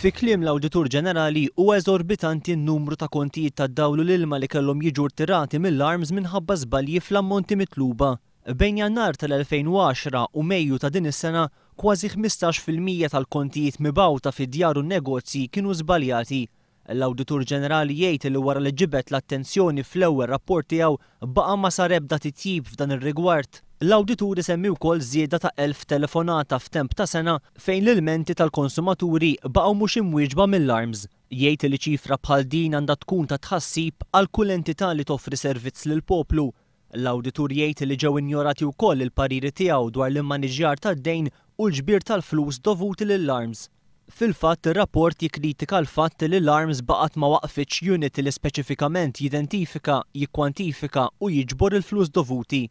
Fi kliem l-Awditur Ġenerali, huwa eżorbitanti n-numru ta' kontijiet tad-dawl u l-ilma li kellhom jiġu rtirati mill-ARMS minħabba żbalji fl-ammonti mitluba. Bejn Jannar tal-2010 u Mejju ta' din is-sena, kważi 15% tal-kontijiet mibgħuta fid-djar u n-negozji kienu żbaljati. L-Awditur Ġenerali jgħid li wara li ġibed l-attenzjoni fl-ewwel rapport tiegħu baqa' ma sar ebda titjib f'dan ir-rigward. L-Awditur isemmi wkoll żieda ta' 1,000 telefonata f'temp ta' sena fejn l-ilmenti tal-konsumaturi baqgħu mhux imwieġba mill-ARMS. Jgħid li ċifra bħal din għandha tkun ta' tħassib għal kull entità li toffri servizz lill-poplu. L-Awditur jgħid li ġew injorati wkoll il-pariri tiegħu dwar l-immaniġjar tad-dejn u l-ġbir tal-flus dovuti lill-ARMS. Fil-fatt, ir-rapport jikkritika l-fatt li l-ARMS baqgħet ma waqqfitx unit li speċifikament jidentifika, jikkwantifika u jiġbor il-flus dovuti.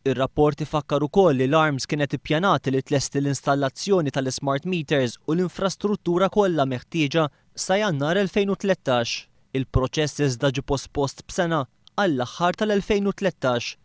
Ir-rapport ifakkar ukoll li l-ARMS kienet ippjanat li tlesti l-installazzjoni tal-ismart meters u l-infrastruttura kollha meħtieġa sa Jannar 2013. Il-proċess iżda ġie pospost b'sena għall-aħħar tal-2013.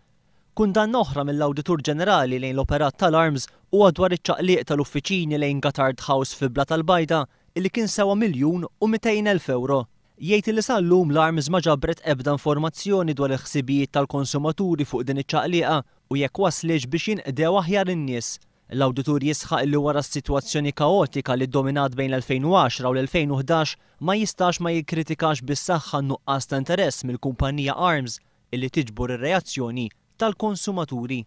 Kundanna oħra mill-Awditur Ġenerali lejn l-operat tal-ARMS huwa dwar iċ-ċaqliq tal-uffiċini lejn Gatard House fi Blat tal-Bajda illi kien sewa 1,200,000 ewro. Jgħid li sal-lum l-ARMS ma ġabret ebda informazzjoni dwar il-ħsibijiet tal-konsumaturi fuq din iċ-ċaqliqa u jekk waslitx biex jinqdew aħjar in-nies. L-Awditur jisħaq li wara s-sitwazzjoni kaotika li ddominat bejn l-2010 u l-2011 ma jistax ma jikkritikax bis-saħħa n-nuqqas ta' interess mill-kumpanija ARMS illi tiġbor ir-reazzjoni tal-konsumaturi.